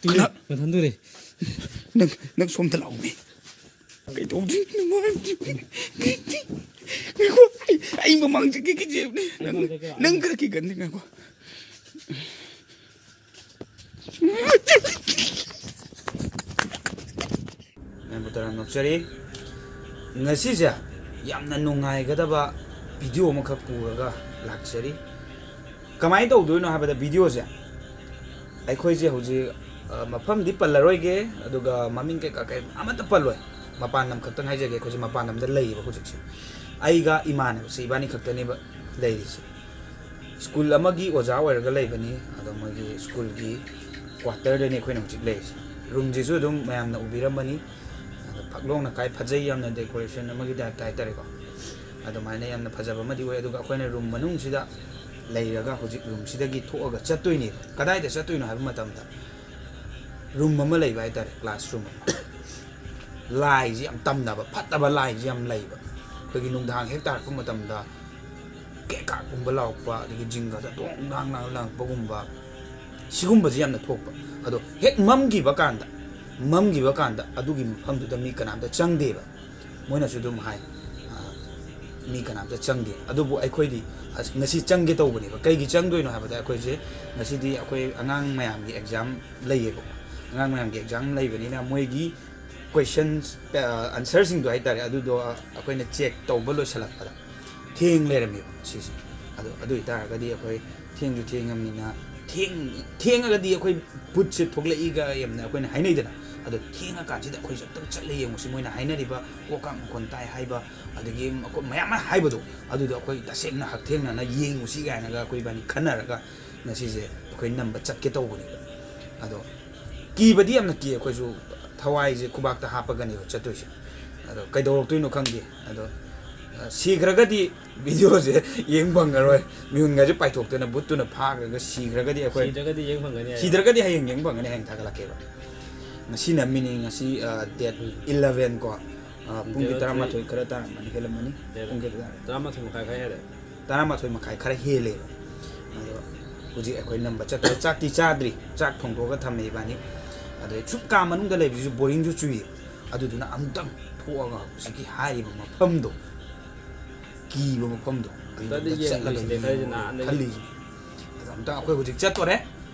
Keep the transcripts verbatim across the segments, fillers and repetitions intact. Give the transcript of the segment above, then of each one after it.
ꯇꯨꯔꯦ, ꯃꯊꯟ ꯇꯨꯔꯦ꯫ ꯅꯪ, ꯅꯪ ꯁꯣꯝꯗ ꯂꯥꯛꯑꯣꯃꯤ꯫ ꯀꯩꯗꯧꯗꯣꯏꯅꯣ? ꯉꯥꯏꯈꯣ, ꯑꯩ, ꯑꯩ ꯃꯃꯥꯡ ꯆꯠꯀꯦ ꯀꯤꯖꯩꯕꯅꯦ꯫ ꯅꯪ, ꯅꯪ ꯈꯔ ꯀꯤꯒꯟꯗꯦ, ꯉꯥꯏꯈꯣ꯫ ꯃꯌꯥꯝꯕꯨ ꯇꯔꯥꯝ ꯅꯣꯛꯆꯔꯤ꯫ ꯉꯁꯤꯁꯦ ꯌꯥꯝꯅ ꯅꯨꯡꯉꯥꯏꯒꯗꯕ ꯚꯤꯗꯤꯑꯣ ꯑꯃꯈꯛ ꯄꯨꯔꯒ ꯂꯥꯛꯆꯔꯤ꯫ ꯀꯃꯥꯏꯅ ꯇꯧꯗꯣꯏꯅꯣ ꯍꯥꯏꯕꯗ, ꯚꯤꯗꯤꯑꯣꯁꯦ ꯑꯩꯈꯣꯏꯁꯦ ꯍꯧꯖꯤꯛ, ꯑ, ꯃꯐꯝꯗꯤ ꯄꯜꯂꯔꯣꯏꯒꯦ, ꯑꯗꯨꯒ ꯃꯃꯤꯡ ꯀꯩꯀꯥ ꯀꯩ ꯑꯃꯠꯇ ꯄꯜꯂꯣꯏ꯫ ꯃꯄꯥꯟ ꯂꯝ ꯈꯛꯇꯪ ꯍꯥꯏꯖꯒꯦ, ꯑꯩꯈꯣꯏꯁꯦ ꯃꯄꯥꯟ ꯂꯝꯗ ꯂꯩꯌꯦꯕ ꯍꯧꯖꯤꯛꯁꯦ꯫ ꯑꯩꯒ ꯏꯃꯥꯟꯅꯕꯁꯦ, ꯏꯕꯥꯅꯤ ꯈꯛꯇꯅꯦꯕ ꯂꯩꯔꯤꯁꯦ꯫ ꯁ꯭ꯀꯨꯜ ꯑꯃꯒꯤ ꯑꯣꯖꯥ ꯑꯣꯏꯔꯒ ꯂꯩꯕꯅꯤ꯫ ꯑꯗꯣ ꯃꯣꯏꯒꯤ ꯁ꯭ꯀꯨꯜꯒꯤ ꯀ꯭ꯋꯥꯇꯔꯗꯅꯤ ꯑꯩꯈꯣꯏꯅ ꯍꯧꯖꯤꯛ ꯂꯩꯔꯤꯁꯦ꯫ ꯔꯨꯝꯁꯤꯁꯨ ꯑꯗꯨꯝ ꯃꯌꯥꯝꯅ ꯎꯕꯤꯔꯝꯃꯅꯤ꯫ ꯑꯗꯣ ꯐꯛꯂꯣꯡꯅ ꯀꯥꯏ ꯐꯖꯩ, ꯌꯥꯝꯅ ꯗꯦꯀꯣꯔꯦꯁꯟ ꯑꯃꯒꯤ ꯇꯥꯏꯞꯇ ꯍꯥꯏꯇꯥꯔꯦꯀꯣ꯫ ꯑꯗꯨꯃꯥꯏꯅ ꯌꯥꯝꯅ ꯐꯖꯕ ꯑꯃꯗꯤ ꯑꯣꯏ꯫ ꯑꯗꯨꯒ ꯑꯩꯈꯣꯏꯅ ꯔꯨꯝ ꯃꯅꯨꯡꯁꯤꯗ ꯂꯩꯔꯒ ꯍꯧꯖꯤꯛ ꯔꯨꯝꯁꯤꯗꯒꯤ ꯊꯣꯛꯑꯒ ꯆꯠꯇꯣꯏꯅꯦꯕ꯫ ꯀꯗꯥꯏꯗ ꯆꯠꯇꯣꯏꯅꯣ ꯍꯥꯏꯕ ꯃꯇꯝꯗ, ꯔꯨꯝ ꯑꯃ ꯂꯩꯕ ꯍꯥꯏꯇꯥꯔꯦ, ꯀ꯭ꯂꯥꯁꯔꯨꯝ ꯑꯃ꯫ ꯂꯥꯏꯁꯤ ꯌꯥꯝ ꯇꯝꯅꯕ, ꯐꯠꯇꯕ ꯂꯥꯏꯁꯤ ꯌꯥꯝ ꯂꯩꯕ꯫ ꯑꯩꯈꯣꯏꯒꯤ ꯅꯨꯡꯗꯥꯡ ꯍꯦꯛ ꯇꯥꯔꯛꯄ ꯃꯇꯝꯗ ꯀꯦꯛꯀꯥꯛꯀꯨꯝꯕ ꯂꯥꯎꯔꯛꯄ, ꯑꯗꯒꯤ ꯖꯤꯡꯒꯗ ꯗꯣꯡ ꯗꯥꯡ ꯂꯥꯡ ꯂꯥꯡꯉꯛꯄꯒꯨꯝꯕ, ꯁꯤꯒꯨꯝꯕꯁꯤ ꯌꯥꯝꯅ ꯊꯣꯛꯄ꯫ ꯑꯗꯣ ꯍꯦꯛ ꯃꯝꯈꯤꯕ ꯀꯥꯟꯗ, ꯃꯝꯈꯤꯕ ꯀꯥꯟꯗ ꯑꯗꯨꯒꯤ ꯃꯐꯝꯗꯨꯗ ꯃꯤ ꯀꯅꯥꯝꯇ ꯆꯪꯗꯦꯕ꯫ ꯃꯣꯏꯅꯁꯨ ꯑꯗꯨꯝ ꯍꯥꯏ, "ꯑ, ꯃꯤ ꯀꯅꯥꯝꯇ ꯆꯪꯗꯦ"꯫ ꯑꯗꯨꯕꯨ ꯑꯩꯈꯣꯏꯗꯤ ꯑꯁ, ꯉꯁꯤ ꯆꯪꯒꯦ ꯇꯧꯕꯅꯦꯕ꯫ ꯀꯩꯒꯤ ꯆꯪꯗꯣꯏꯅꯣ ꯍꯥꯏꯕꯗ, ꯑꯩꯈꯣꯏꯁꯦ ꯉꯁꯤꯗꯤ ꯑꯩꯈꯣꯏ ꯑꯉꯥꯡ ꯃꯌꯥꯝꯒꯤ ꯑꯦꯛꯖꯥꯝ ꯂꯩꯌꯦꯕꯀꯣ꯫ ꯑꯉꯥꯡ ꯃꯌꯥꯝꯒꯤ ꯑꯦꯛꯖꯥꯝ ꯂꯩꯕꯅꯤꯅ, ꯃꯣꯏꯒꯤ ꯀꯣꯏꯁꯟꯁ, ꯑ, ꯑꯟꯁꯔꯁꯤꯡꯗꯣ ꯍꯥꯏꯇꯥꯔꯦ, ꯑꯗꯨꯗꯣ ꯑꯩꯈꯣꯏꯅ ꯆꯦꯛ ꯇꯧꯕ ꯂꯣꯏꯁꯤꯜꯂꯛꯄꯗ ꯊꯦꯡ ꯂꯩꯔꯝꯃꯦꯕ ꯉꯁꯤꯁꯦ꯫ ꯑꯗꯣ ꯑꯗꯨ ꯑꯣꯏꯇꯥꯔꯒꯗꯤ ꯑꯩꯈꯣꯏ ꯊꯦꯡꯁꯨ ꯊꯦꯡꯉꯕꯅꯤꯅ, ꯊꯦꯡ-, ꯊꯦꯡꯉꯒꯗꯤ ꯑꯩꯈꯣꯏ ꯚꯨꯠꯁꯦ ꯊꯣꯛꯂꯛꯏꯒ ꯌꯥꯝꯅ ꯑꯩꯈꯣꯏꯅ ꯍꯥꯏꯅꯩꯗꯅ꯫ ꯑꯗꯣ ꯊꯦꯡꯉꯀꯥꯟꯁꯤꯗ ꯑꯩꯈꯣꯏꯁꯨ ꯑꯝꯇꯪ ꯆꯠꯂ ꯌꯦꯡꯉꯨꯁꯤ, ꯃꯣꯏꯅ ꯍꯥꯏꯅꯔꯤꯕ ꯀꯣꯀꯥꯡ ꯃꯈꯣꯟ ꯇꯥꯏ ꯍꯥꯏꯕ, ꯑꯗꯒꯤ ꯃꯈꯣꯏ ꯃꯌꯥꯝ ꯑꯃ ꯍꯥꯏꯕꯗꯣ, ꯑꯗꯨꯗꯣ ꯑꯩꯈꯣꯏ ꯇꯁꯦꯡꯅ ꯍꯛꯊꯦꯡꯅꯅ ꯌꯦꯡꯉꯨꯁꯤ ꯀꯥꯏꯅꯒ ꯑꯩꯈꯣꯏ ꯏꯕꯥꯅꯤ ꯈꯟꯅꯔꯒ ꯉꯁꯤꯁꯦ ꯑꯩꯈꯣꯏ ꯅꯝꯕ ꯆꯠꯀꯦ ꯇꯧꯕꯅꯦꯕ꯫ ꯑꯗꯣ ꯀꯤꯕꯗꯤ ꯌꯥꯝꯅ ꯀꯤ, ꯑꯩꯈꯣꯏꯁꯨ ꯊꯋꯥꯏꯁꯦ ꯈꯨꯕꯥꯛꯇ ꯍꯥꯞꯄꯒꯅꯦꯕ ꯆꯠꯇꯣꯏꯁꯦ꯫ ꯑꯗꯣ ꯀꯩꯗꯧꯔꯛꯇꯣꯏꯅꯣ ꯈꯪꯗꯦ꯫ ꯑꯗꯣ, ꯑ, ꯁꯤꯈ꯭ꯔꯒꯗꯤ ꯚꯤꯗꯤꯑꯣꯁꯦ ꯌꯦꯡ ꯐꯪꯉꯔꯣꯏ꯫ ꯃꯤꯍꯨꯟꯒꯁꯦ ꯄꯥꯏꯊꯣꯛꯇꯅ ꯚꯨꯠꯇꯨꯅ ꯐꯥꯈ꯭ꯔꯒ ꯁꯤꯈ꯭ꯔꯒꯗꯤ ꯑꯩꯈꯣꯏ, ꯁꯤꯗ꯭ꯔꯒꯗꯤ ꯌꯦꯡ ꯐꯪꯒꯅꯤ ꯍꯥꯏꯌꯣ꯫ ꯁꯤꯗ꯭ꯔꯒꯗꯤ ꯍꯌꯦꯡ ꯌꯦꯡ ꯐꯪꯒꯅꯤ, ꯍꯌꯦꯡ ꯊꯥꯒꯠꯂꯛꯀꯦꯕ꯫ ꯉꯁꯤ ꯅꯝꯃꯤꯅꯤ, ꯉꯁꯤ, ꯑ, ꯗꯦꯠ ꯎꯝ꯫ ꯏꯂꯚꯦꯟ ꯀꯣ꯫ ꯑ, ꯄꯨꯡꯗꯤ ꯗꯦꯠ ꯇꯔꯥꯃꯥꯊꯣꯏ ꯈꯔ ꯇꯥꯔꯝꯃꯅꯤ, ꯍꯦꯜꯂꯝꯃꯅꯤ꯫ ꯗꯦꯠ ꯄꯨꯡ ꯀꯌꯥꯗ ꯇꯥꯔꯦ? ꯇꯔꯥꯃꯥꯊꯣꯏ ꯃꯈꯥꯏ ꯈꯔ ꯍꯦꯜꯂꯦ꯫ ꯇꯔꯥꯃꯥꯊꯣꯏ ꯃꯈꯥꯏ ꯈꯔ ꯍꯦꯜꯂꯦꯕ꯫ ꯑꯗꯣ ꯍꯧꯖꯤꯛ ꯑꯩꯈꯣꯏ ꯅꯝꯕ ꯆꯠꯇ꯭ꯔꯦ꯫ ꯆꯥꯛꯇꯤ ꯆꯥꯗ꯭ꯔꯤ, ꯆꯥꯛ ꯊꯣꯡꯗꯣꯛꯑꯒ ꯊꯝꯃꯦ ꯏꯕꯥꯅꯤ꯫ ꯑꯗꯩ ꯁꯨꯝ ꯀꯥ ꯃꯅꯨꯡꯗ ꯂꯩꯕꯁꯤꯁꯨ ꯕꯣꯔꯤꯡꯁꯨ ꯆꯨꯏ꯫ ꯑꯗꯨꯗꯨꯅ ꯑꯃꯨꯛꯇꯪ ꯊꯣꯛꯑꯒ ꯍꯧꯖꯤꯛꯀꯤ ꯍꯥꯏꯔꯤꯕ ꯃꯐꯝꯗꯣ, ꯀꯤꯕ ꯃꯐꯝꯗꯣ, ꯑꯗꯨꯗ ꯆꯠꯂꯒ ꯌꯦꯡꯉꯨꯁꯤꯅꯦ ꯈꯜꯂꯤꯁꯦ꯫ ꯑꯗꯣ ꯑꯝꯇꯪ ꯑꯩꯈꯣꯏ ꯍꯧꯖꯤꯛ ꯆꯠꯇꯣꯔꯦ꯫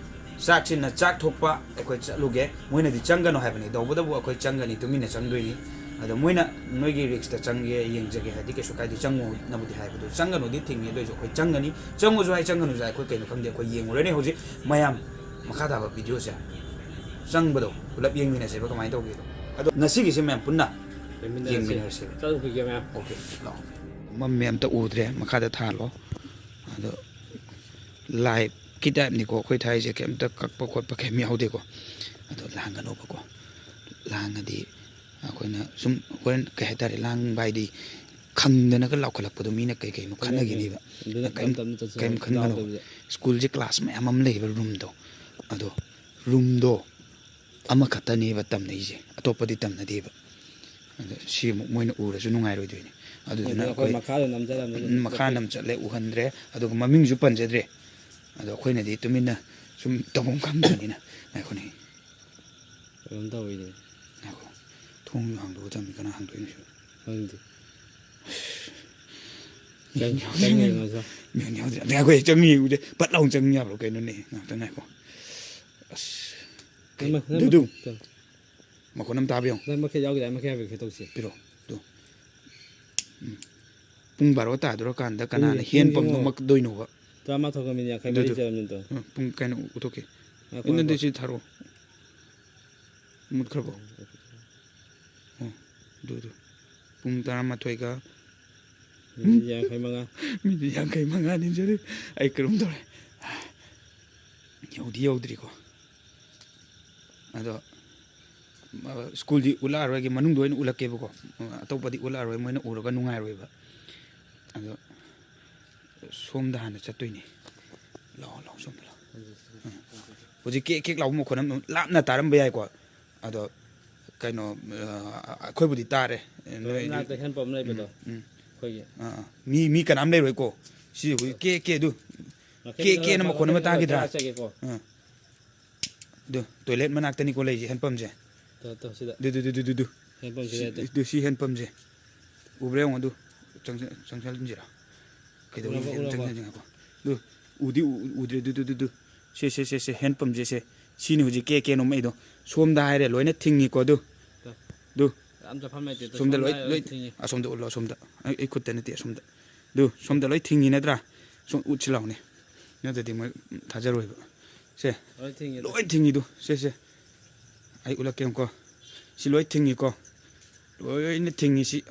ꯆꯥꯛꯁꯤꯅ ꯆꯥꯛ ꯊꯣꯛꯄ ꯑꯩꯈꯣꯏ ꯆꯠꯂꯨꯒꯦ꯫ ꯃꯣꯏꯅꯗꯤ ꯆꯪꯒꯅꯨ ꯍꯥꯏꯕꯅꯤ, ꯇꯧꯕꯇꯕꯨ ꯑꯩꯈꯣꯏ ꯆꯪꯒꯅꯤ, ꯇꯨꯃꯤꯟꯅ ꯆꯪꯗꯣꯏꯅꯤ꯫ ꯑꯗꯣ ꯃꯣꯏꯅ ꯅꯣꯏꯒꯤ ꯔꯤꯛꯁꯇ ꯆꯪꯒꯦ, ꯌꯦꯡꯖꯒꯦ ꯍꯥꯏꯗꯤ ꯀꯩꯁꯨ ꯀꯥꯏꯗꯦ, ꯆꯪꯉꯣꯅꯕꯨꯗꯤ ꯍꯥꯏꯕꯗꯣ ꯆꯪꯒꯅꯨꯗꯤ ꯊꯤꯡꯉꯤ꯫ ꯑꯗꯨ ꯑꯣꯏꯁꯨ ꯑꯩꯈꯣꯏ ꯆꯪꯒꯅꯤ꯫ ꯆꯪꯉꯨꯁꯨ ꯍꯥꯏ, ꯆꯪꯒꯅꯨꯁꯨ ꯍꯥꯏ, ꯑꯩꯈꯣꯏ ꯀꯩꯅꯣ ꯈꯪꯗꯦ, ꯑꯩꯈꯣꯏ ꯌꯦꯡꯉꯨꯔꯅꯤ ꯍꯧꯖꯤꯛ ꯃꯌꯥꯝ꯫ ꯃꯈꯥ ꯇꯥꯕ ꯚꯤꯗꯤꯑꯣꯁꯦ ꯆꯪꯕꯗꯣ ꯄꯨꯂꯞ ꯌꯦꯡꯃꯤꯟꯅꯁꯦꯕ, ꯀꯃꯥꯏꯅ ꯇꯧꯒꯦꯗꯣ꯫ ꯑꯗꯣ ꯉꯁꯤꯒꯤꯁꯦ ꯃꯌꯥꯝ ꯄꯨꯟꯅ ꯌꯦꯡꯃꯤꯟꯅꯔꯁꯦꯕ꯫ ꯆꯠꯂꯨꯈꯤꯒꯦ ꯃꯌꯥꯝ꯫ ꯑꯣꯀꯦ, ꯂꯥꯛꯑꯣ꯫ ꯃꯝꯃꯦ, ꯑꯝꯇ ꯎꯗ꯭ꯔꯦ, ꯃꯈꯥꯗ ꯊꯥꯜꯂꯣ꯫ ꯑꯗꯣ ꯂꯥꯏꯚꯀꯤ ꯇꯥꯏꯞꯅꯤꯀꯣ ꯑꯩꯈꯣꯏ ꯊꯥꯏꯁꯦ, ꯀꯩꯝꯇ ꯀꯛꯄ ꯈꯣꯠꯄ ꯀꯩꯝ ꯌꯥꯎꯗꯦꯀꯣ꯫ ꯑꯗꯣ ꯂꯥꯡꯒꯅꯣꯕꯀꯣ, ꯂꯥꯡꯉꯗꯤ ꯑꯩꯈꯣꯏꯅ ꯁꯨꯝ ꯍꯣꯔꯦꯟ ꯀꯩ ꯍꯥꯏꯇꯥꯔꯦ, ꯂꯥꯡꯕ ꯍꯥꯏꯗꯤ ꯈꯪꯗꯅꯒ ꯂꯥꯎꯈꯠꯂꯛꯄꯗꯣ, ꯃꯤꯅ ꯀꯩ ꯀꯩꯅꯣ ꯈꯟꯅꯈꯤꯅꯤꯕ꯫ ꯑꯗꯨꯅ ꯀꯩꯝ, ꯇꯞ ꯇꯞꯅ ꯆꯠꯁꯦ, ꯀꯩꯝ ꯈꯟꯒꯅꯣꯕ꯫ ꯂꯥꯎꯗꯕꯤꯗ꯫ ꯁ꯭ꯀꯨꯜꯁꯦ ꯀ꯭ꯂꯥꯁ ꯃꯌꯥꯝ ꯑꯃ ꯂꯩꯕ ꯔꯨꯝꯗꯣ, ꯑꯗꯣ ꯔꯨꯝꯗꯣ ꯑꯃꯈꯛꯇꯅꯦꯕ ꯇꯝꯅꯩꯁꯦ, ꯑꯇꯣꯞꯄꯗꯤ ꯇꯝꯅꯗꯦꯕ꯫ ꯑꯗ ꯁꯤ ꯑꯃꯨꯛ ꯃꯣꯏꯅ ꯎꯔꯁꯨ ꯅꯨꯡꯉꯥꯏꯔꯣꯏꯗꯣꯏꯅꯤ꯫ ꯑꯗꯨꯗꯨꯅ ꯑꯗꯨꯅ ꯑꯩꯈꯣꯏ ꯑꯩꯈꯣꯏ ꯃꯈꯥꯗ ꯅꯝꯖꯔꯝꯅꯤ ꯑꯗꯨꯝ꯫ ꯎꯝ, ꯃꯈꯥ ꯅꯝ ꯆꯠꯂꯦ, ꯎꯍꯟꯗ꯭ꯔꯦ꯫ ꯑꯗꯨꯒ ꯃꯃꯤꯡꯁꯨ ꯄꯟꯖꯗ꯭ꯔꯦ꯫ ꯑꯗꯣ ꯑꯩꯈꯣꯏꯅꯗꯤ ꯇꯨꯃꯤꯟꯅ ꯁꯨꯝ ꯇꯧꯐꯝ ꯈꯪꯗꯕꯅꯤꯅ꯫ ꯉꯥꯏꯈꯣꯅꯦ꯫ ꯀꯩꯅꯣꯝ ꯇꯧꯋꯤꯅꯦ꯫ ꯉꯥꯏꯈꯣ꯫ ꯊꯣꯡꯁꯨ ꯍꯥꯡꯗꯣꯛꯑ ꯊꯝꯃꯤ, ꯀꯅꯥ ꯍꯥꯡꯗꯣꯛꯏꯅꯣ ꯁꯤꯕꯣ? ꯈꯪꯗꯦ꯫ ꯆꯪ-, ꯆꯪ ꯌꯦꯡꯉꯁꯨ꯫ ꯃꯤ ꯌꯥꯎꯗ꯭ꯔꯦ꯫ ꯑꯗꯩ ꯑꯩꯈꯣꯏ ꯆꯪ ꯌꯦꯡꯉꯨꯁꯦ꯫ ꯄꯠ ꯂꯥꯎꯅ ꯆꯪ ꯌꯥꯕ꯭ꯔꯣ ꯀꯩꯅꯣꯅꯦ? ꯉꯥꯛꯇꯪ ꯉꯥꯏꯈꯣ꯫ ꯑꯁ꯫ ꯀꯩ-, ꯅꯪ ꯃ-, ꯅꯪ ꯗꯨꯗꯨ꯫ ꯃ-, ꯃꯈꯣꯟ ꯑꯃ ꯇꯥꯕ ꯌꯦꯡꯉꯣ꯫ ꯅꯪ ꯃꯈꯦꯠ ꯌꯥꯎꯗ꯭ꯔꯦ, ꯃꯈꯦꯠ ꯍꯥꯏꯐꯦꯠ ꯈꯦꯠꯇꯣꯛꯁꯤ꯫ ꯄꯤꯔꯛꯑꯣ꯫ ꯇꯨ꯫ ꯎꯝ꯫ ꯄꯨꯡ ꯕꯥꯔꯣ ꯇꯥꯗꯣꯔꯀꯥꯟꯗ ꯀꯅꯥꯅ ꯄꯨꯡ ꯍꯦꯟ ꯌꯦꯡꯉꯣ꯫ ꯄꯝꯗꯣ ꯃꯛꯇꯣꯏꯅꯣꯕ? ꯇꯔꯥꯃꯥꯊꯣꯏꯒ ꯃꯤꯅꯤꯠ ꯌꯥꯡꯈꯩ ꯃꯔꯤ ꯑꯗꯨꯗꯣ꯫ ꯆꯠꯂꯝꯅꯤ ꯇꯣ꯫ ꯎꯝ, ꯄꯨꯡ ꯀꯩꯅꯣ ꯎꯊꯣꯛꯀꯦ꯫ ꯉꯥꯏꯈꯣ, ꯑꯩ ꯅꯪꯗꯤ ꯉꯥꯏꯈꯣ꯫ ꯁꯤ ꯊꯥꯔꯛꯑꯣ꯫ ꯃꯨꯠꯈ꯭ꯔꯕꯣ? ꯎꯝ, ꯎꯝ꯫ ꯑꯣ, ꯑꯗꯨ, ꯑꯗꯨ꯫ ꯄꯨꯡ ꯇꯔꯥꯃꯥꯊꯣꯏꯒ ꯃꯤꯅꯤꯠ ꯌꯥꯡꯈꯩ ꯃꯉꯥ꯫ ꯃꯤꯅꯤꯠ ꯌꯥꯡꯈꯩ ꯃꯉꯥꯅꯤ꯫ ꯁꯣꯔꯤ, ꯑꯩ ꯀꯩꯅꯣꯝ ꯇꯧꯔꯦ꯫ ꯌꯧꯗꯤ ꯌꯧꯗ꯭ꯔꯤꯀꯣ꯫ ꯑꯗꯣ, ꯑ, ꯁ꯭ꯀꯨꯜꯗꯤ ꯎꯠꯂꯛꯑꯔꯣꯏꯒꯦ, ꯃꯅꯨꯡꯗ ꯑꯣꯏꯅ ꯎꯠꯂꯛꯀꯦꯕꯀꯣ꯫ ꯑꯇꯣꯞꯄꯗꯤ ꯎꯠꯂꯛꯑꯔꯣꯏ, ꯃꯣꯏꯅ ꯎꯔꯒ ꯅꯨꯡꯉꯥꯏꯔꯣꯏꯕ꯫ ꯑꯗꯣ, ꯁꯣꯝꯗ ꯍꯥꯟꯅ ꯆꯠꯇꯣꯏꯅꯤ꯫ ꯂꯥꯛꯑꯣ, ꯂꯥꯛꯑꯣ, ꯁꯣꯝꯗ ꯂꯥꯛꯑꯣ꯫ ꯎꯝ꯫ ꯍꯧꯖꯤꯛ ꯀꯦꯛ ꯀꯦꯛ ꯂꯥꯎꯕ ꯃꯈꯣꯟ ꯑꯃ ꯂꯥꯞꯅ ꯇꯥꯔꯝꯕ ꯌꯥꯏꯀꯣ꯫ ꯑꯗꯣ ꯀꯩꯅꯣ, ꯑ, ꯑꯩꯈꯣꯏꯕꯨꯗꯤ ꯇꯥꯔꯦ꯫ ꯅꯣꯏ ꯃꯅꯥꯛꯇ ꯍꯦꯟ ꯄꯝ ꯂꯩꯕꯗꯣ꯫ ꯎꯝ, ꯎꯝ꯫ ꯑꯩꯈꯣꯏꯒꯤ꯫ ꯑꯥ, ꯑꯥ꯫ ꯃꯤ, ꯃꯤ ꯀꯅꯥꯝ ꯂꯩꯔꯣꯏꯀꯣ꯫ ꯁꯤ ꯍꯧꯖꯤꯛ ꯀꯦꯛ ꯀꯦꯛ ꯑꯗꯨ꯫ ꯀꯦ ꯀꯦꯅ ꯃꯈꯣꯟ ꯑꯃ ꯇꯥꯈꯤꯗ꯭ꯔꯥ? ꯂꯥꯛꯆꯒꯦꯀꯣ꯫ ꯑꯥ꯫ ꯑꯗꯨ toilet ꯃꯅꯥꯛꯇꯅꯤꯀꯣ ꯂꯩꯔꯤꯁꯦ, hand pumpꯁꯦ꯫ ꯇꯣ, ꯇꯣ, ꯁꯤꯗ꯫ ꯑꯗꯨ, ꯑꯗꯨ, ꯑꯗꯨ, ꯑꯗꯨ, ꯑꯗꯨ꯫ Hand pumpꯁꯤꯗ ꯁꯤ, ꯅꯠꯇꯦ꯫ ꯑꯗꯨ ꯁꯤ hand pumpꯁꯦ꯫ ꯎꯕ꯭ꯔꯥ ꯌꯦꯡꯉꯣ ꯑꯗꯨ꯫ ꯆꯪꯁꯤꯟ-, ꯆꯪꯁꯤꯟꯁꯤꯔꯥ? ꯀꯩꯗꯧꯔꯤ? ꯎꯔꯕ, ꯎꯔꯕ꯫ ꯆꯪꯁꯤꯟꯁꯤ ꯉꯥꯏꯈꯣ꯫ ꯑꯗꯨ ꯎꯗꯤ ꯎ-, ꯎꯗ꯭ꯔꯦ꯫ ꯑꯗꯨ, ꯑꯗꯨ, ꯑꯗꯨ, ꯑꯗꯨ꯫ ꯁꯦ, ꯁꯦ, ꯁꯦ, ꯁꯦ, hand pumpꯁꯦ, ꯁꯦ꯫ ꯁꯤꯅꯤ ꯍꯧꯖꯤꯛ ꯀꯦ ꯀꯦ ꯅꯣꯝꯃꯛꯏꯗꯣ꯫ ꯁꯣꯝꯗ ꯍꯥꯏꯔꯦ ꯂꯣꯏꯅ ꯊꯤꯡꯉꯤꯀꯣ ꯑꯗꯨ꯫ ꯇꯣ꯫ ꯑꯗꯨ꯫ ꯌꯥꯝ ꯆꯠꯐꯝ ꯂꯩꯇꯦ, ꯇꯣ꯫ ꯁꯣꯝꯗ ꯁꯣꯝꯗ ꯂꯣꯏ, ꯍꯥꯏꯔꯦ ꯂꯣꯏ ꯂꯣꯏ ꯊꯤꯡꯉꯤ꯫ ꯑꯁꯣꯝꯗ ꯎꯠꯂꯣ, ꯑꯁꯣꯝꯗ꯫ ꯑꯩ, ꯑꯩ ꯈꯨꯠꯇ ꯅꯠꯇꯦ, ꯑꯁꯣꯝꯗ꯫ ꯑꯗꯨ ꯁꯣꯝꯗ ꯂꯣꯏ ꯊꯤꯡꯉꯤ ꯅꯠꯇ꯭ꯔꯥ? ꯁꯨꯝ ꯎꯠꯁꯤ ꯂꯥꯎꯅꯦ꯫ ꯅꯠꯇ꯭ꯔꯗꯤ ꯃꯣꯏ ꯊꯥꯖꯔꯣꯏꯕ꯫ ꯁꯦ꯫ ꯂꯣꯏ ꯊꯤꯡꯉꯤ꯫ ꯂꯣꯏ ꯊꯤꯡꯉꯤꯗꯨ꯫ ꯁꯦ, ꯁꯦ꯫ ꯑꯩ ꯎꯠꯂꯛꯀꯦ ꯌꯦꯡꯉꯨꯀꯣ꯫ ꯁꯤ ꯂꯣꯏ ꯊꯤꯡꯉꯤꯀꯣ꯫ ꯂꯣꯏꯅ ꯊꯤꯡꯉꯤ ꯁꯤ꯫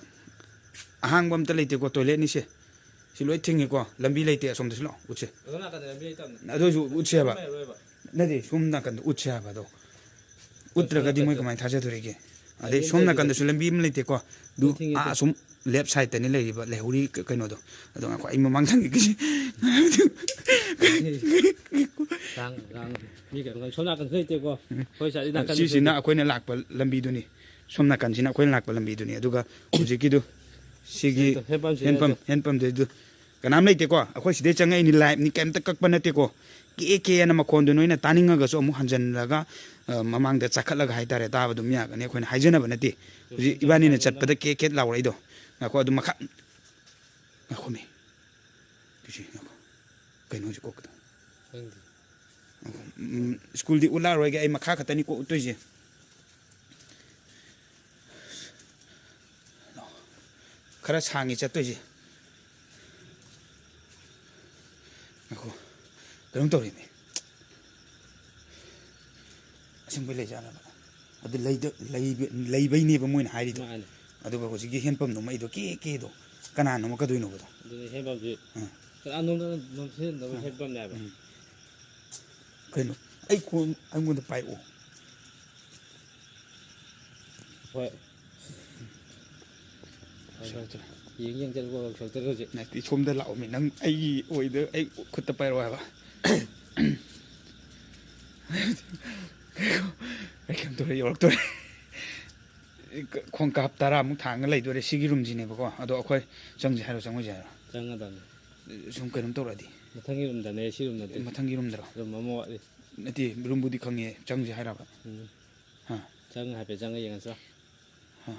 ꯑꯍꯥꯡꯕ ꯑꯝꯇ ꯂꯩꯇꯦꯀꯣ, toiletꯅꯤ ꯁꯦ꯫ ꯁꯤ ꯂꯣꯏ ꯊꯤꯡꯉꯤꯀꯣ꯫ ꯂꯝꯕꯤ ꯂꯩꯇꯦ ꯑꯁꯣꯝꯗꯁꯨ ꯂꯥꯛꯑꯣ꯫ ꯎꯠꯁꯦ꯫ ꯑꯗꯣꯝ ꯅꯥꯀꯟꯗ ꯂꯝꯕꯤ ꯂꯩꯇꯕꯅꯦ꯫ ꯑꯗꯨ ꯑꯣꯏꯁꯨ ꯎꯠꯁꯦ ꯍꯥꯏꯕ꯫ ꯆꯠꯐꯝ ꯂꯩꯔꯔꯣꯏꯕ꯫ ꯅꯠꯇꯦ, ꯁꯣꯝ ꯅꯥꯀꯟꯗ ꯎꯠꯁꯦ ꯍꯥꯏꯕ ꯑꯗꯣ꯫ ꯎꯠꯇ꯭ꯔꯒꯗꯤ ꯃꯣꯏ ꯀꯃꯥꯏꯅ ꯊꯥꯖꯗꯣꯔꯤꯒꯦ? ꯑꯗꯩ ꯁꯣꯝ ꯅꯥꯀꯟꯗꯁꯨ ꯂꯝꯕꯤ ꯑꯃ ꯂꯩꯇꯦꯀꯣ꯫ ꯑꯗꯨ ꯂꯝꯕꯤ ꯑꯃ ꯂꯩꯇꯦ꯫ ꯑꯥ ꯑꯁꯨꯝ left sideꯇꯅꯤ ꯂꯩꯔꯤꯕ ꯂꯩꯍꯧꯔꯤ ꯀ-, ꯀꯩꯅꯣꯗꯣ꯫ ꯑꯗꯣ ꯉꯥꯏꯈꯣ, ꯑꯩ ꯃꯃꯥꯡ ꯊꯪꯒꯦ ꯀꯩꯁꯦ꯫ ꯂꯥꯡ-, ꯂꯥꯡ-, ꯃꯤ ꯀꯩꯅꯣ, ꯁꯣꯝ ꯅꯥꯀꯟꯁꯨ ꯂꯩꯇꯦꯀꯣ꯫ ꯎꯝ꯫ ꯑꯩꯈꯣꯏ ꯁꯥꯏꯗ ꯅꯥꯀꯟꯗꯁꯨ ꯁꯤꯁꯤꯅ ꯂꯩꯇꯦ꯫ ꯑꯩꯈꯣꯏꯅ ꯂꯥꯛꯄ ꯂꯝꯕꯤꯗꯨꯅꯤ꯫ ꯁꯣꯝ ꯅꯥꯀꯟꯁꯤꯅ ꯑꯩꯈꯣꯏꯅ ꯂꯥꯛꯄ ꯂꯝꯕꯤꯗꯨꯅꯤ꯫ ꯑꯗꯨꯒ ꯍꯧꯖꯤꯛꯀꯤꯗꯨ ꯁꯤꯒꯤ ꯁꯤꯗ hand pumpꯁꯤꯗ hand pump, ꯅꯠꯇꯦ꯫ Hand pumpꯗꯨ ꯀꯅꯥꯝ ꯂꯩꯇꯦꯀꯣ꯫ ꯑꯩꯈꯣꯏ ꯁꯤꯗꯩ ꯆꯪꯉꯛꯏꯅꯤ, liveꯅꯤ, ꯀꯩꯝꯇ ꯀꯛꯄ ꯅꯠꯇꯦꯀꯣ꯫ ꯀꯦ ꯀꯦ ꯑꯅ ꯃꯈꯣꯟꯗꯨ ꯅꯣꯏꯅ ꯇꯥꯅꯤꯡꯉꯒꯁꯨ ꯑꯃꯨꯛ ꯍꯟꯖꯤꯜꯂꯒ, ꯑ, ꯃꯃꯥꯡꯗ ꯆꯥꯈꯠꯂꯒ ꯍꯥꯏꯇꯥꯔꯦ, ꯇꯥꯕ ꯑꯗꯨꯝ ꯌꯥꯒꯅꯤ꯫ ꯑꯩꯈꯣꯏꯅ ꯍꯥꯏꯖꯅꯕ ꯅꯠꯇꯦ꯫ ꯍꯧꯖꯤꯛ ꯏꯕꯥꯅꯤꯅ ꯆꯠꯄꯗ ꯀꯦ ꯀꯦ ꯂꯥꯎꯔꯛꯏꯗꯣ꯫ ꯉꯥꯏꯈꯣ, ꯑꯗꯨ ꯃꯈꯥ, ꯉꯥꯏꯈꯣꯃꯤ꯫ ꯇꯨꯁꯤ, ꯉꯥꯏꯈꯣ꯫ ꯀꯩꯅꯣ ꯍꯧꯖꯤꯛ ꯀꯣꯛꯀꯗꯣ? ꯈꯪꯗꯦ꯫ ꯎꯝ, ꯁ꯭ꯀꯨꯜꯗꯤ ꯎꯠꯂꯛꯑꯔꯣꯏꯒꯦ, ꯑꯩ ꯃꯈꯥ ꯈꯛꯇꯅꯤ ꯀꯣꯛ ꯎꯠꯇꯣꯏꯁꯦ꯫ ꯈꯔ ꯁꯥꯡꯉꯤ ꯆꯠꯇꯣꯏꯁꯦ꯫ ꯉꯥꯏꯈꯣ꯫ ꯀꯩꯅꯣꯝ ꯇꯧꯔꯤꯅꯦ꯫ ꯑꯁꯦꯡꯕꯩ ꯂꯩꯖꯥꯠꯂꯕ? ꯑꯗꯨ ꯂꯩꯗ-, ꯂꯩꯕ-, ꯂꯩꯕꯩꯅꯦꯕ ꯃꯣꯏꯅ ꯍꯥꯏꯔꯤꯗꯣ꯫ ꯃꯥꯅꯦ꯫ ꯑꯗꯨꯒ ꯍꯧꯖꯤꯛꯀꯤ hand pumpꯗꯣ ꯃꯩꯗꯣ ꯀꯦ ꯀꯦꯗꯣ ꯀꯅꯥꯅꯣ ꯀꯗꯣꯏꯅꯣꯕꯗꯣ? ꯑꯗꯨꯅꯦ hand pumpꯁꯤ ꯎꯝ꯫ ꯀꯅꯥꯅꯣꯝꯇꯅ ꯅꯣꯝꯁꯤꯟꯅꯕ ꯎꯝ꯫ Hand pumpꯅꯦꯕ꯫ ꯎꯝ꯫ ꯀꯩꯅꯣ? ꯑꯩ ꯈꯣꯡ ꯑꯩꯉꯣꯟꯗ ꯄꯥꯏꯔꯛꯑꯣ꯫ ꯍꯣꯏ꯫ ꯍꯣꯏ, ꯍꯣꯏ, ꯍꯣꯏ꯫ ꯌꯦꯡ ꯌꯦꯡ ꯆꯠꯂꯨꯀꯣ, ꯂꯧꯊꯣꯛꯇ꯭ꯔꯦ ꯍꯧꯖꯤꯛ꯫ ꯅꯠꯇꯦ, ꯁꯣꯝꯗ ꯂꯥꯛꯑꯣꯃꯤ꯫ ꯅꯪ ꯑꯩꯒꯤ ꯑꯣꯏꯗ ꯑꯩ ꯈꯨꯠꯇ ꯄꯥꯏꯔꯛꯑꯣ ꯍꯥꯏꯕ꯫ ꯑꯩ ꯀꯩꯝ ꯇꯧꯔꯦ, ꯌꯧꯔꯛꯇꯣꯔꯦ꯫ ꯈꯣꯡꯀꯥꯞ ꯇꯔꯥꯃꯨꯛ ꯊꯥꯡꯉ ꯂꯩꯗꯣꯔꯦ꯫ ꯁꯤꯒꯤ roomꯁꯤꯅꯦꯕꯀꯣ꯫ ꯑꯗꯣ ꯑꯩꯈꯣꯏ ꯆꯪꯁꯦ ꯍꯥꯏꯔꯣ, ꯆꯪꯉꯣꯏꯁꯦ ꯍꯥꯏꯔꯣ? ꯆꯪꯒꯗꯕꯅꯤ꯫ ꯁꯨꯝ ꯀꯩꯅꯣꯝ ꯇꯧꯔꯛꯑꯗꯤ꯫ ꯃꯊꯪꯒꯤ ꯔꯨꯝꯗꯅꯦ, ꯁꯤ ꯔꯨꯝꯗꯗꯤ꯫ ꯃꯊꯪꯒꯤ ꯔꯨꯝꯗꯔꯣ? ꯔꯨꯝ ꯑꯃ ꯋꯥꯠꯂꯤ꯫ ꯅꯠꯇꯦ, ꯔꯨꯝꯕꯨꯗꯤ ꯈꯪꯉꯦ, ꯆꯪꯁꯦ ꯍꯥꯏꯔꯕ? ꯎꯝ꯫ ꯍꯥ꯫ ꯆꯪ, ꯍꯥꯏꯐꯦꯠ ꯆꯪꯉ ꯌꯦꯡꯉꯁꯤꯔꯣ? ꯍꯥ,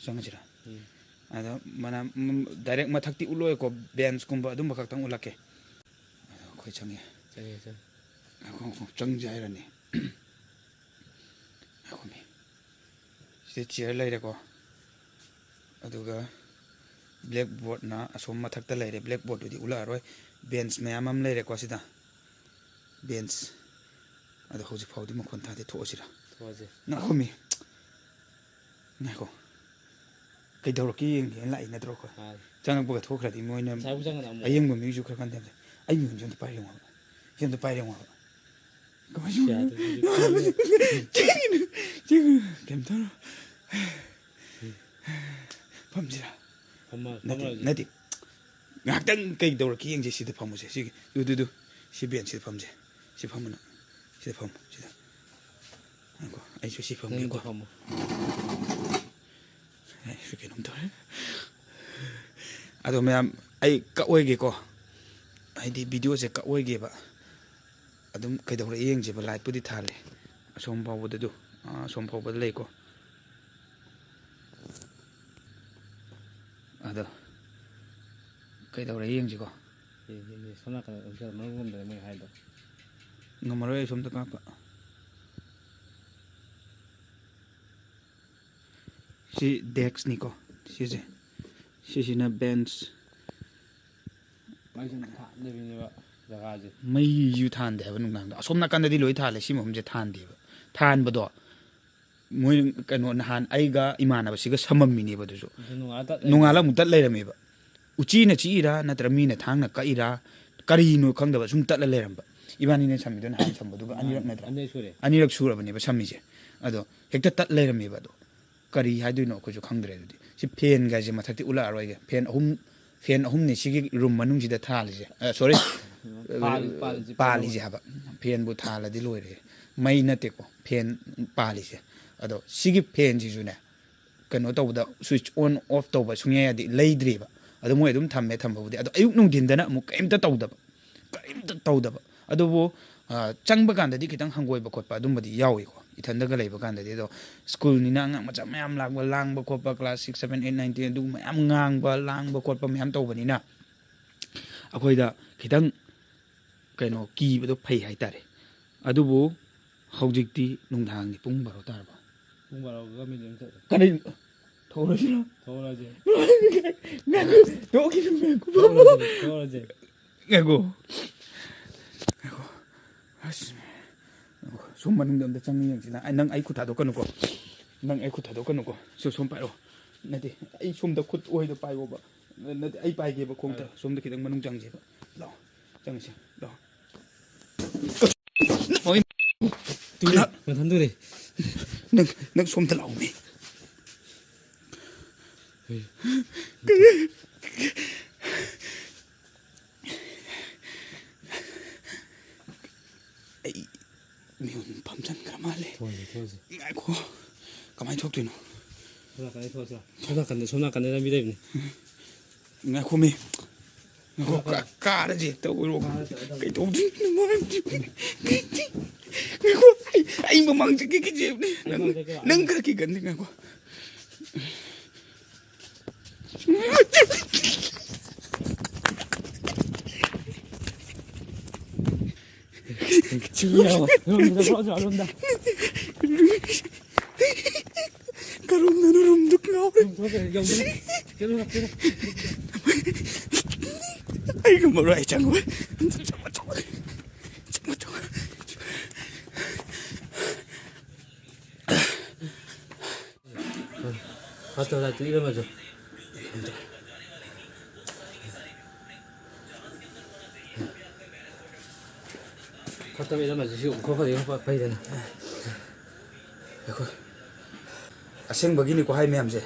ꯆꯪꯉꯁꯤꯔꯥ? ꯎꯝ꯫ ꯑꯗꯣ ꯃꯅꯥ, ꯎꯝ, direct ꯃꯊꯛꯇꯤ ꯎꯠꯂꯣꯏꯀꯣ, benchꯀꯨꯝꯕ ꯑꯗꯨꯝꯕ ꯈꯛꯇꯪ ꯎꯠꯂꯛꯀꯦ꯫ ꯑꯗꯣ ꯑꯩꯈꯣꯏ ꯆꯪꯉꯦ꯫ ꯆꯪꯉꯦ, ꯆꯪꯉꯦ꯫ ꯉꯥꯏꯈꯣ, ꯉꯥꯏꯈꯣ, ꯆꯪꯁꯦ ꯍꯥꯏꯔꯅꯤ꯫ ꯉꯥꯏꯈꯣꯃꯤ꯫ ꯁꯤꯗ chair ꯂꯩꯔꯦꯀꯣ꯫ ꯑꯗꯨꯒ blackboardꯅ ꯑꯁꯣꯝ ꯃꯊꯛꯇ ꯂꯩꯔꯦ꯫ Blackboardꯇꯨꯗꯤ ꯎꯠꯂꯛꯑꯔꯣꯏ꯫ Bench ꯃꯌꯥꯝ ꯑꯃ ꯂꯩꯔꯦꯀꯣ ꯁꯤꯗ꯫ Bench꯫ ꯑꯗꯣ ꯍꯧꯖꯤꯛ ꯐꯥꯎꯗꯤ ꯃꯈꯣꯟ ꯇꯥꯗꯦ꯫ ꯊꯣꯛꯑꯁꯤꯔꯥ? ꯊꯣꯛꯑꯁꯤ꯫ ꯉꯥꯏꯈꯣꯃꯤ꯫ ꯉꯥꯏꯈꯣ꯫ ꯀꯩꯗꯧꯔꯛꯀꯦ ꯌꯦꯡꯒꯦꯅ ꯂꯥꯛꯏ ꯅꯠꯇ꯭ꯔꯣ ꯑꯩꯈꯣꯏ? ꯃꯥꯅꯤ꯫ ꯆꯪꯉꯛꯄꯒ ꯊꯣꯛꯈ꯭ꯔꯗꯤ ꯃꯣꯏꯅ ꯉꯁꯥꯏꯕꯨ ꯆꯪꯒꯗꯕ ꯑꯃꯨꯛ꯫ ꯑꯌꯦꯡꯕ ꯃꯤꯁꯨ ꯈꯔ ꯈꯟꯊꯕꯁꯦ꯫ ꯑꯩ ꯃꯤꯍꯨꯟꯁꯦ ꯑꯝꯇ ꯄꯥꯏꯔꯦ ꯌꯦꯡꯉꯣ꯫ ꯁꯤ ꯑꯝꯇ ꯄꯥꯏꯔꯦ ꯌꯦꯡꯉꯣ꯫ ꯀꯃꯥꯏꯅ ꯇꯧꯕꯅꯣ? ꯌꯥꯗꯦ꯫ ꯆꯦꯡꯒꯤꯅꯨ, ꯆꯦꯡꯒꯤꯅꯨ꯫ ꯀꯩꯝ ꯇꯧꯔꯣ꯫ ꯐꯝꯁꯤꯔꯥ? ꯐꯝꯃ-, ꯅꯠꯇꯦ, ꯐꯝꯃꯁꯤ꯫ ꯅꯠꯇꯦ꯫ ꯉꯥꯏꯍꯥꯛꯇꯪ ꯀꯩ ꯇꯧꯔꯛꯀꯦ ꯌꯦꯡꯁꯦ꯫ ꯁꯤꯗ ꯐꯝꯃꯨꯁꯦ꯫ ꯁꯤꯒꯤ, ꯗꯨ, ꯗꯨ, ꯗꯨ꯫ ꯁꯤ benchꯁꯤꯗ ꯐꯝꯁꯦ꯫ ꯁꯤ ꯐꯝꯃꯨꯅ꯫ ꯁꯤꯗ ꯐꯝꯃꯨ, ꯁꯤꯗ꯫ ꯉꯥꯏꯈꯣ, ꯑꯩꯁꯨ ꯁꯤ ꯐꯝꯒꯦꯀꯣ꯫ ꯅꯪꯁꯨ ꯐꯝꯃꯣ꯫ ꯑꯩꯁꯨ ꯀꯩꯅꯣꯝ ꯇꯧꯔꯦ꯫ ꯑꯗꯣ ꯃꯌꯥꯝ, ꯑꯩ ꯀꯛꯑꯣꯏꯒꯦꯀꯣ꯫ ꯍꯥꯏꯗꯤ videoꯁꯦ ꯀꯛꯑꯣꯏꯒꯦꯕ꯫ ꯑꯗꯨꯝ ꯀꯩꯗꯧꯔꯦ ꯌꯦꯡꯁꯦꯕ꯫ Lightꯄꯨꯗꯤ ꯊꯥꯜꯂꯦ꯫ ꯑꯁꯣꯝ ꯐꯥꯎꯕꯗ ꯑꯗꯨ, ꯑꯥ, ꯑꯁꯣꯝ ꯐꯥꯎꯕꯗ ꯂꯩꯀꯣ꯫ ꯑꯗꯣ ꯀꯩꯗꯧꯔꯦ ꯌꯦꯡꯁꯤꯀꯣ꯫ ꯌꯦꯡ-, ꯌꯦꯡ-, ꯌꯦꯡ-, ꯁꯣꯝ ꯅꯥꯀꯟꯗ ꯑꯣꯟꯁꯤꯜꯂ ꯃꯅꯨꯡ ꯂꯣꯝꯗꯅꯦ ꯃꯣꯏ ꯍꯥꯏꯗꯣ꯫ ꯉꯝꯃꯔꯣꯏ ꯑꯩ ꯁꯣꯝꯗ ꯀꯥꯞꯄ꯫ ꯁꯤ deskꯅꯤꯀꯣ ꯁꯤꯁꯦ꯫ ꯁꯤꯁꯤꯅ bench꯫ ꯃꯩꯁꯨ ꯑꯝꯇ ꯊꯥꯟꯗꯕꯤꯅꯦꯕ ꯖꯒꯥꯁꯦ꯫ ꯃꯩꯁꯨ ꯊꯥꯟꯗꯦ ꯍꯥꯏꯕ ꯅꯨꯡꯗꯥꯡꯗ꯫ ꯑꯁꯣꯝ ꯅꯥꯀꯟꯗꯗꯤ ꯂꯣꯏ ꯊꯥꯜꯂꯦ, ꯁꯤ ꯃꯐꯝꯁꯦ ꯊꯥꯟꯗꯦꯕ꯫ ꯊꯥꯟꯕꯗꯣ ꯃꯣꯏ ꯀꯩꯅꯣ, ꯅꯍꯥꯟ ꯑꯩꯒ ꯏꯃꯥꯟꯅꯕꯁꯤꯒ ꯁꯝꯃꯝꯃꯤꯅꯦꯕ ꯑꯗꯨꯁꯨ꯫ ꯑꯗꯨ ꯅꯣꯡꯉꯥꯜꯂ ꯇꯠ ꯂꯩꯔꯝꯃꯦ꯫ ꯅꯣꯡꯉꯥꯜꯂ ꯑꯃꯨꯛ ꯇꯠ ꯂꯩꯔꯝꯃꯦꯕ꯫ ꯎꯆꯤꯅ ꯆꯤꯛꯏꯔꯥ ꯅꯠꯇ꯭ꯔ ꯃꯤꯅ ꯊꯥꯡꯅ ꯀꯛꯏꯔꯥ ꯀꯔꯤꯅꯣ ꯈꯪꯗꯕ ꯁꯨꯝ ꯇꯠꯂ ꯂꯩꯔꯝꯕ꯫ ꯏꯕꯥꯅꯤꯅ ꯁꯝꯃꯤꯗꯣ ꯅꯍꯥꯟ ꯁꯝꯕꯗꯨꯒ ꯃꯥꯅꯤ, ꯑꯅꯤꯔꯛ ꯅꯠꯇ꯭ꯔꯥ? ꯑꯅꯤꯔꯛ ꯁꯨꯔꯦ꯫ ꯑꯅꯤꯔꯛ ꯁꯨꯔꯕꯅꯦꯕ ꯁꯝꯃꯤꯁꯦ꯫ ꯑꯗꯣ ꯍꯦꯛꯇ ꯇꯠ ꯂꯩꯔꯝꯃꯦꯕ꯫ ꯑꯗꯣ ꯀꯔꯤ ꯍꯥꯏꯗꯣꯏꯅꯣ ꯑꯩꯈꯣꯏꯁꯨ ꯈꯪꯗ꯭ꯔꯦ꯫ ꯑꯗꯨꯗꯤ ꯁꯤ fanꯒꯁꯦ ꯃꯊꯛꯇꯤ ꯎꯠꯂꯛꯑꯔꯣꯏꯒꯦ꯫ Fan ꯑꯍꯨꯝ, fan ꯑꯍꯨꯝꯅꯤ ꯁꯤꯒꯤ room ꯃꯅꯨꯡꯁꯤꯗ ꯊꯥꯜꯂꯤꯁꯦ꯫ ꯑ, sorry꯫ ꯄꯥꯜ-, ꯄꯥꯜꯂꯤꯁꯦ, ꯄꯥꯜꯂꯤꯁꯦ ꯄꯥꯜꯂꯤꯁꯦ ꯍꯥꯏꯕ꯫ Fanꯕꯨ ꯊꯥꯜꯂꯗꯤ ꯂꯣꯏꯔꯦ꯫ ꯃꯩ ꯅꯠꯇꯦꯀꯣ, fan ꯄꯥꯜꯂꯤꯁꯦ꯫ ꯑꯗꯣ ꯁꯤꯒꯤ fanꯁꯤꯁꯨꯅꯦ, ꯀꯩꯅꯣ ꯇꯧꯕꯗ, switch on off ꯇꯧꯕ ꯁꯨꯡꯌꯥ ꯌꯥꯗꯦ, ꯂꯩꯗ꯭ꯔꯤꯕ꯫ ꯑꯗꯣ ꯃꯣꯏ ꯑꯗꯨꯝ ꯊꯝꯃꯦ, ꯊꯝꯕꯕꯨꯗꯤ꯫ ꯑꯗꯣ ꯑꯌꯨꯛ ꯅꯨꯡꯊꯤꯟꯗꯅ ꯑꯃꯨꯛ ꯀꯩꯝꯇ ꯇꯧꯗꯕ꯫ ꯀꯔꯤꯝꯇ ꯇꯧꯗꯕ꯫ ꯑꯗꯨꯕꯨ, ꯑ, ꯆꯪꯕ ꯀꯥꯟꯗꯗꯤ ꯈꯤꯇꯪ ꯍꯪꯒꯣꯏꯕ ꯈꯣꯠꯄ ꯑꯗꯨꯝꯕꯗꯤ ꯌꯥꯎꯏꯀꯣ, ꯏꯊꯟꯗꯒ ꯂꯩꯕ ꯀꯥꯟꯗꯗꯤ꯫ ꯑꯗꯣ ꯁ꯭ꯀꯨꯜꯅꯤꯅ ꯑꯉꯥꯡ ꯃꯆꯥ ꯃꯌꯥꯝ ꯂꯥꯛꯄ, ꯂꯥꯡꯕ ꯈꯣꯠꯄ, class six, seven, eight, nine, ten ꯑꯗꯨ ꯃꯌꯥꯝ ꯉꯥꯡꯕ, ꯂꯥꯡꯕ ꯈꯣꯠꯄ ꯃꯌꯥꯝ ꯇꯧꯕꯅꯤꯅ ꯑꯩꯈꯣꯏꯗ ꯈꯤꯇꯪ, ꯀꯩꯅꯣ, ꯀꯤꯕꯗꯣ ꯐꯩ ꯍꯥꯏꯇꯥꯔꯦ꯫ ꯑꯗꯨꯕꯨ ꯍꯧꯖꯤꯛꯇꯤ ꯅꯨꯡꯗꯥꯡꯒꯤ ꯄꯨꯡ ꯕꯥꯔꯣ ꯇꯥꯔꯕꯣ? ꯄꯨꯡ ꯕꯥꯔꯣꯒ ꯃꯤꯅꯤꯠ ꯑꯃ ꯆꯠꯂꯦ꯫ ꯀꯔꯤ? ꯊꯣꯛꯂꯁꯤꯔꯣ? ꯊꯣꯛꯂꯁꯦ꯫ ꯉꯥꯏꯈꯣ, ꯊꯣꯛꯈꯤꯅꯨ, ꯉꯥꯏꯈꯣ꯫ ꯊꯣꯛꯂꯁꯦ, ꯊꯣꯛꯂꯁꯦ꯫ ꯉꯥꯏꯈꯣ꯫ ꯉꯥꯏꯈꯣ꯫ ꯑꯁ꯫ ꯉꯥꯏꯈꯣ꯫ ꯁꯣꯝ ꯃꯅꯨꯡꯗ ꯑꯝꯇ ꯆꯪꯉ ꯌꯦꯡꯁꯤ꯫ ꯅꯪ, ꯅꯪ ꯑꯩ ꯈꯨꯠ ꯊꯥꯗꯣꯛꯀꯅꯨꯀꯣ꯫ ꯅꯪ ꯑꯩ ꯈꯨꯠ ꯊꯥꯗꯣꯛꯀꯅꯨꯀꯣ꯫ ꯁꯣ-, ꯁꯣꯝ ꯄꯥꯏꯔꯛꯑꯣ꯫ ꯅꯠꯇꯦ, ꯑꯩ ꯁꯣꯝꯗ ꯈꯨꯠ ꯑꯣꯏꯗ ꯄꯥꯏꯌꯣꯕ꯫ ꯅꯠꯇꯦ, ꯑꯩ ꯄꯥꯏꯒꯦꯕ ꯈꯣꯡꯗ꯫ ꯄꯥꯏꯔꯣ꯫ ꯁꯣꯝꯗ ꯈꯤꯇꯪ ꯃꯅꯨꯡ ꯆꯪꯁꯦꯕ꯫ ꯂꯥꯛꯑꯣ꯫ ꯆꯪꯉꯁꯤ꯫ ꯂꯥꯛꯑꯣ꯫ ꯇꯨꯔꯦ, ꯀꯅꯥ? ꯃꯊꯟ ꯇꯨꯔꯦ꯫ ꯅꯪ, ꯅꯪ ꯁꯣꯝꯗ ꯂꯥꯛꯑꯣꯃꯤ꯫ ꯍꯣꯏ꯫ ꯑꯩ ꯃꯤꯍꯨꯟ ꯐꯝꯖꯟꯈ꯭ꯔ ꯃꯥꯜꯂꯦ꯫ ꯊꯣꯛꯑꯁꯤ, ꯊꯣꯛꯑꯁꯤ꯫ ꯉꯥꯏꯈꯣ꯫ ꯀꯃꯥꯏꯅ ꯊꯣꯛꯇꯣꯏꯅꯣ? ꯁꯣꯝ ꯅꯥꯀꯟꯗ ꯊꯣꯛꯑꯁꯤꯔꯣ? ꯁꯣꯝ ꯅꯥꯀꯟꯗ, ꯁꯣꯝ ꯅꯥꯀꯟꯗ ꯂꯝꯕꯤ ꯂꯩꯕꯅꯤ꯫ ꯉꯥꯏꯈꯣꯃꯤ꯫ ꯉꯥꯏꯈꯣ, ꯀꯥ-, ꯀꯥꯔꯁꯦ ꯍꯦꯛꯇ ꯑꯣꯏꯔꯣ꯫ ꯀꯥꯔꯁꯦ ꯍꯦꯛꯇ꯫ ꯀꯩꯗꯧꯗꯣꯏꯅꯣ? ꯉꯥꯏꯈꯣ, ꯑꯩ, ꯑꯩ ꯃꯃꯥꯡ ꯆꯠꯀꯦ ꯀꯤꯖꯩꯕꯅꯦ꯫ ꯅꯪ, ꯃꯃꯥꯡ ꯆꯠꯀꯦ꯫ ꯅꯪ ꯈꯔ ꯀꯤꯒꯟꯗꯦ, ꯉꯥꯏꯈꯣ꯫ ꯌꯥꯔꯣ꯫ ꯔꯨꯝꯗ ꯊꯣꯛꯂꯛꯑꯁꯤ, ꯔꯨꯝꯗ꯫ ꯀꯔꯣꯝꯗꯅꯣ ꯔꯨꯝꯗꯨ ꯉꯥꯎꯔꯦ꯫ ꯔꯨꯝ ꯊꯣꯛꯂꯛꯑꯁꯤ, ꯌꯧꯗ꯭ꯔꯤ꯫ ꯆꯦꯜꯂꯨ, ꯆꯦꯜꯂꯨ꯫ ꯑꯩ ꯉꯝꯃꯔꯣꯏ, ꯑꯩ ꯆꯪꯉꯣꯏ꯫ ꯆꯪꯉꯣ, ꯆꯪꯉꯣ꯫ ꯆꯪꯉꯣ, ꯆꯪꯉꯣ꯫ ꯐꯠꯇꯕ ꯂꯥꯏꯠꯇꯨ ꯏꯔꯝꯃꯁꯨ꯫ ꯐꯠꯇꯕ ꯏꯔꯝꯃꯁꯨ ꯁꯤ ꯎꯈ꯭ꯔꯣ ꯐꯖꯅ ꯐꯩꯗꯅ꯫ ꯑꯩꯈꯣꯏ ꯑꯁꯦꯡꯕꯒꯤꯅꯤꯀꯣ ꯍꯥꯏ ꯃꯌꯥꯝꯁꯦ꯫